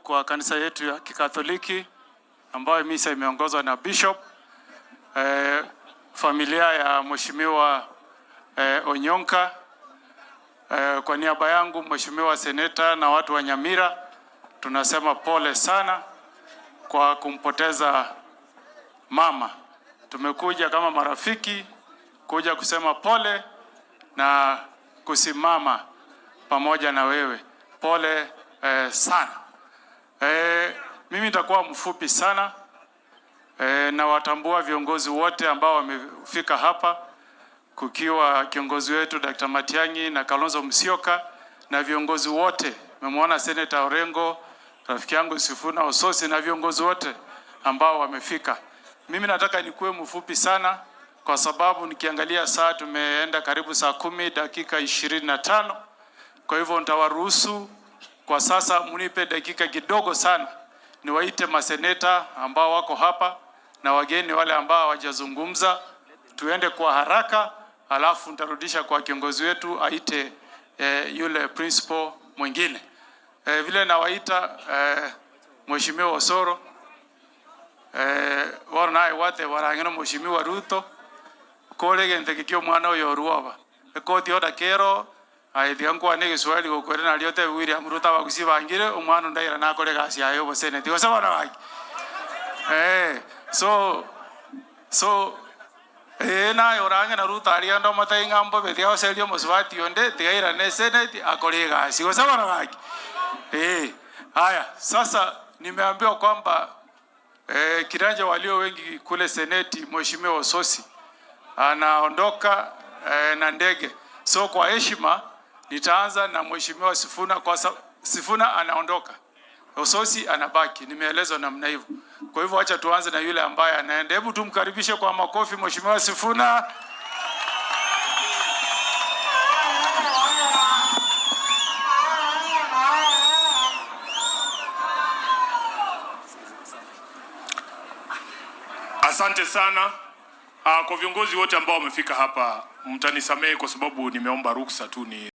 kwa kanisa yetu ya Kikatholiki ambayo misa imeongozwa na Bishop, familia ya Mheshimiwa Onyonka, kwa niaba yangu Mheshimiwa Seneta na watu wa Nyamira tunasema pole sana kwa kumpoteza mama. Tumekuja kama marafiki kuja kusema pole na kusimama pamoja na wewe. Pole sana. Mimi nitakuwa mfupi sana. Na watambua viongozi wote ambao wamefika hapa, kukiwa kiongozi wetu Dr. Matiang'i na Kalonzo Musyoka na viongozi wote. Nimemwona Senator Orengo, rafiki yangu Sifuna Ososi na viongozi wote ambao wamefika. Mimi nataka nikuwe mfupi sana kwa sababu nikiangalia saa tumeenda karibu 10:25. Kwa hivyo nitawaruhusu kwa sasa mnipe dakika kidogo sana niwaite maseneta ambao wako hapa na wageni wale ambao hawajazungumza, tuende kwa haraka, alafu nitarudisha kwa kiongozi wetu aite yule principal mwingine. Vile nawaita Mheshimiwa Osoro, bono naye gwate barang'ina Mheshimiwa Ruto kore gento kikio omwana oyo orwoba ekoti oda kero aye nkwane egeswahili gokwere nario otebe William Ruto abagusi bangire omwana onde aira nakore egasi yaye oboseneti gose bono gaki. So naye orang'ina Ruto aria ande omotebi ng'a mbobe tiga goseria omosubati onde tiga airane eseneti akore egasi gose bono gaki. Haya sasa nimeambiwa kwamba kiranja walio wengi kule seneti Mheshimiwa Ososi anaondoka na ndege. So kwa heshima nitaanza na Mheshimiwa Sifuna kwa Sifuna anaondoka, Ososi anabaki. Nimeelezwa namna hivyo. Kwa hivyo acha tuanze na yule ambaye anaenda. Hebu tumkaribishe kwa makofi Mheshimiwa Sifuna. Asante sana. Kwa viongozi wote ambao wamefika hapa, mtanisamehe kwa sababu nimeomba ruksa tu ni